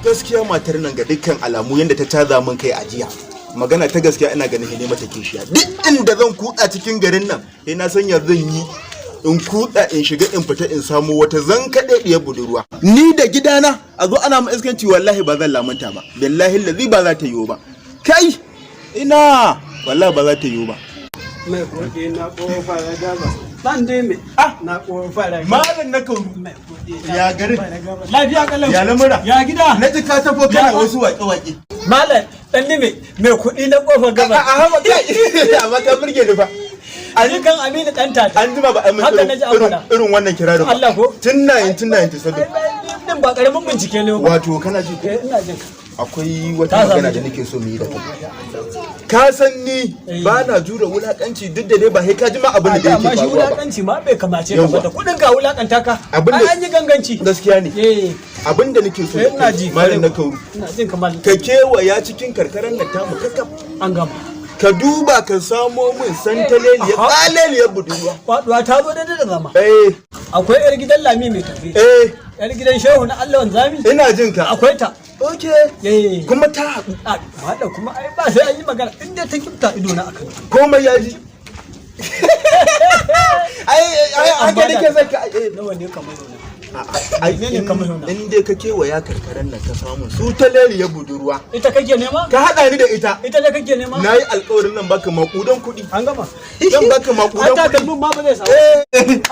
Gaskiya matar nan, ga dukkan alamu, yadda ta caza min kai a jiya, magana ta gaskiya, ina ganin ne mata kishiya. Duk inda zan kutsa cikin garin nan, sai na sanya zan yi in kutsa, in shiga, in fita, in samu wata zan kaɗe ɗiyar budurwa. Ni da gidana a zo ana ma iskanci, wallahi ba zan lamunta ba. Billahi lazi ba za ta yiwu ba. Kai, ina wallahi ba za ta yiwu ba. Mai kuɗi na ƙofar gabas. Dan dai mai na ƙofar gabas. Malam na Kauru. Mai kuɗi na Ya garin? ƙofar gabas. Lafiya kalau. Ya lamura? Ya gida? Na ji ka tafo kana wasu waƙe-waƙe. Malam dan dai mai kuɗi na ƙofar A gabas. haba kai, amma ka burge ni fa. Ali kan Aminu dan tata. An jima ba a min Haka na ji an faɗa. irin wannan kirarin ba. Allah ko? Tun 1997. Din ba karamin bincike ne ba. Wato kana ji ko? Eh, ina jin ka. Akwai wata Ta samu magana da ji. nake so mu yi da kai. Ka san ni ba na jure wulakanci, duk da dai ba sai ka ji ma abin da Dama yake shi faruwa ba. wulakanci ma bai kamace ka ba, Yawwa. da kuɗin ka wulakanta ka. Abin da- Ai an yi ganganci. Gaskiya ne. Abin da nake so Eh, da ina kai, ji. malam na Kauru, Ina jin kamar ka kewaya cikin karkarar nan tamu kakaf. An gama. Ka duba ka samo min santaleliyar tsaleliyar budurwa. Faduwa ta zo daidai da zama. Akwai yar gidan Lami mai tafi. Yar gidan Shehu na Allah wanzami. Ina jin ka. Akwai ta. Okay. Kuma ta haɗu? A haɗa kuma, ai ba sai an yi magana, in dai ta kifta ido na akan. Komai ya ji. Ai ai, haka nake son ka. Nawa ne kamar yau? Ai Menene kamar yau? In dai ka kewaya karkarar nan ka samu su taleliyar budurwa, Ita kake nema? ka haɗa ni da ita. Ita ne kake nema? Na yi alkawarin nan baka makudan kuɗi. An gama. Zan baka makudan Ai kuɗi. takalmin ma ba zai samu.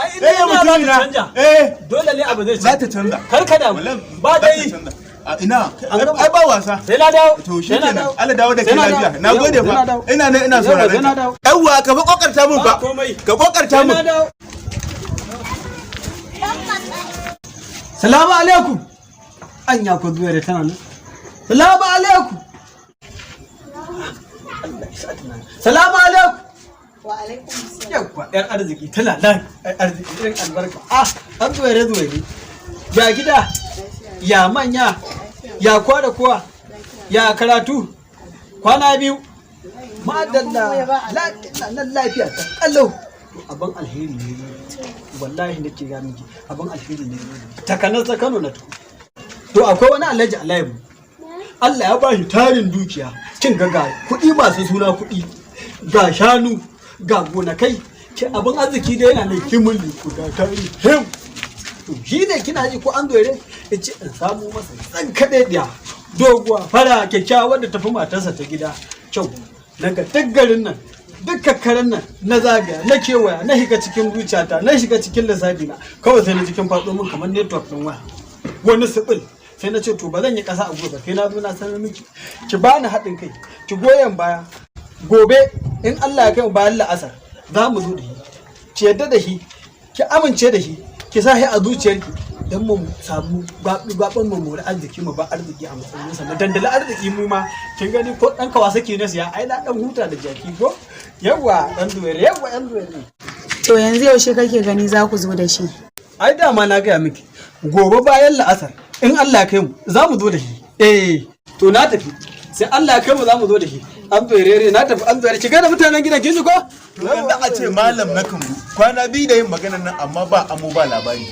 Ai ina Eh, za ta mutumina. canja. Dole ne abu zai Za ta canza. Kar ka damu. Wallahi Ba za ta dai. canza. A ina? An gama. Ai ba wasa. Sai na dawo. To Sai na shikenan. dawo. Allah dawo da Sai kai na lafiya. dawo. Na gode Sai na fa. dawo. Ina nan ina Yawwa, sauraron sai na ka. dawo. Yawwa, ka fa kokarta mun fa. Ba komai. Ka kokarta Sai mun. na dawo. Salamu alaikum. Anya ko zuwa da tana nan. Salamu alaikum. Allah ya sa tana nan. Salamu alaikum. Wa alaikum salam. Yawwa, yar arziki tana nan. Yar arziki irin albarka. Ah, an zuwa zuwa. Ya gida? Ya manya? Ya kowa da kowa? Ya karatu? Kwana biyu. Madalla. Nan lafiya ta kalau. To abin alheri ne. Wallahi nake ga miki, abin alheri ne. Takanar ta Kano na tafi. To akwai wani Alhaji Alaibu. Allah ya ba shi tarin dukiya. Kin ga ga kuɗi masu suna kuɗi. Ga shanu, ga gonakai. Ki abin arziki dai yana nan kimuli guda tari. Him. To shi ne kina ji ko an dore ya ce in samu masa tsan kaɗai ɗiya. Doguwa, fara, kyakkyawa, wadda tafi matarsa ta gida kyau. Na ga duk garin nan, duk kakkaran nan na zagaya, na kewaya, na shiga cikin zuciyata, na shiga cikin lissafi na, kawai sai na cikin faɗo min kamar network ɗin waya. Wani sibil sai na ce to ba zan yi ƙasa a gobe, sai na zo na sanar miki, ki bani haɗin kai, ki goyon baya. Gobe in Allah ya kai mu bayan la'asar za mu zo da shi, ki yadda da shi, ki amince da shi, ki sa shi a zuciyarki, don mu samu gwaɓin mu mori arziki, mu ba arziki a matsayin sa, mu dandali arziki mu ma. Kin gani ko ɗan Kawasaki na siya, ai na ɗan huta da jaki ko. Yawa ɗan duwere, yawa ɗan duwere. To yanzu yaushe kake gani za ku zo da shi? Ai dama na gaya miki, gobe bayan la'asar in Allah ya kai mu za mu zo da shi. Eh, to na tafi, sai Allah ya kai mu za mu zo da shi. An duwere, na tafi, an duwere, ki ga da mutanen gidan, kin ji ko? Yanzu a ce malam na Kauru kwana biyu da yin maganar nan, amma ba amo ba labari.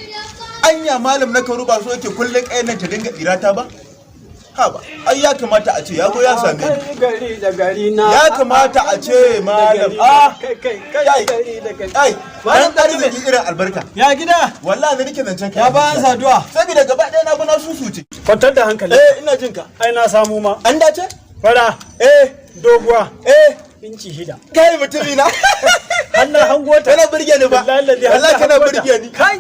Anya malam na Kauru ba so yake kullum ƙayan nan ta dinga tsirata ba? Ha ba, ai ya kamata a ce ya zo ya same ni. Kai gari da gari na. Ya kamata a ce malam, ah, kai kai kai kai gari da gari. Ai Malam dan arziki irin albarka. Ya gida? Wallahi da nake zancen ka. Ya bayan saduwa? Saboda gaba ɗaya na bi na susuce. Kwantar da hankali. Eh, ina jin ka. Ai na samu ma. An dace? Fara, doguwa, inci 6. Kai mutumi na. Har na hango ta. Kana burge ni ba. Wallahi lalle har Wallahi na kana hango ta. burge ni. Kai,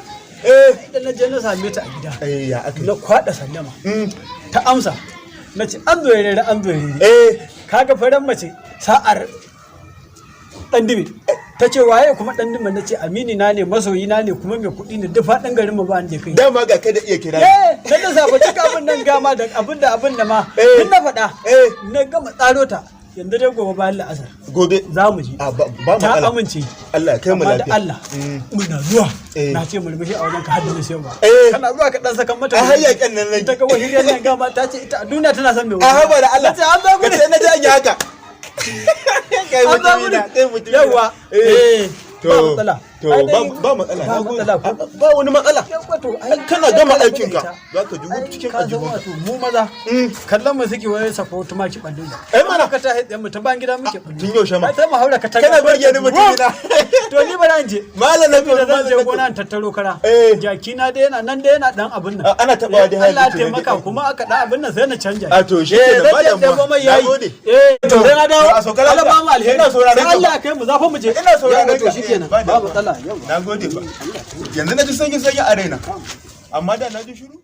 da na je na same ta a gida, Eh, ya aka yi? Na kwada sallama, ta amsa. Na ce an zo rere, an zo rere. Kaga faran mace sa'ar dan dime. Ta ce waye kuma dan dime? Na ce amini na ne, masoyi na ne, kuma mai kuɗi ne, duk faɗin garin mu ba an je kai. Dama ga kada iya kira. Eh, na da safa duk abin nan gama da abin da abin da ma tun na faɗa. Na gama tsaro ta, yanzu dai gobe bayan la'asar Gobe. za mu je. A ba ba Ta matsala. amince. Allah ya kai mu Amma da lafiya. Allah muna zuwa, na ce murmushi a wajen ka hadda na sayarwa. Kana zuwa ka dan saka mata. A hayyaken nan nake. Ta ga wahiriyar nan gama ta ce ita a duniya tana son mai A haba da Allah. Na ce an zo Ka gudu. ce na ji an yi haka. Kai An zo mutumi gudu. na, kai mutumi na. Yawa. Eh. To Ba matsala. To Ai, ba ba matsala. Ba Na gode. matsala ko? Ba wani matsala. Yawwa, to ai Ai, kana sai gama ka rabu da aikinka ita. za ka ji Ai, cikin ka san ajihun. wato mu maza kallon mu suke wai sako tumaki ɓallo. Eh, mana. Ka ta haɗe mu ta ban gida muke ɓallo. Tun yaushe ma? Ai, sai mu haura ka Kana burge ni, mutumina. To ni bara in je. Malam na Saboda zan je malam na gona in tattaro kara. Eh. Jaki na dai yana nan dai yana dan abin nan. A, ana taɓawa dai har Allah ya yanzu kenan taimaka dai. kuma aka dan abin nan sai na canja. A, to shi Eh, kenan, zan ba je damuwa. ɗebo mai Na yayi. gode. Eh, to sai na dawo. A sauka lafiya. Allah ba mu alheri. Ina sauraron Sai ka. Allah ya kai mu za fa mu je. Ina sauraron Yawwa, to ka. shikenan. Ba Ba damuwa. matsala yau. Na gode ba. Yanzu na ji sanyi sanyi a raina. Amma da na ji shiru.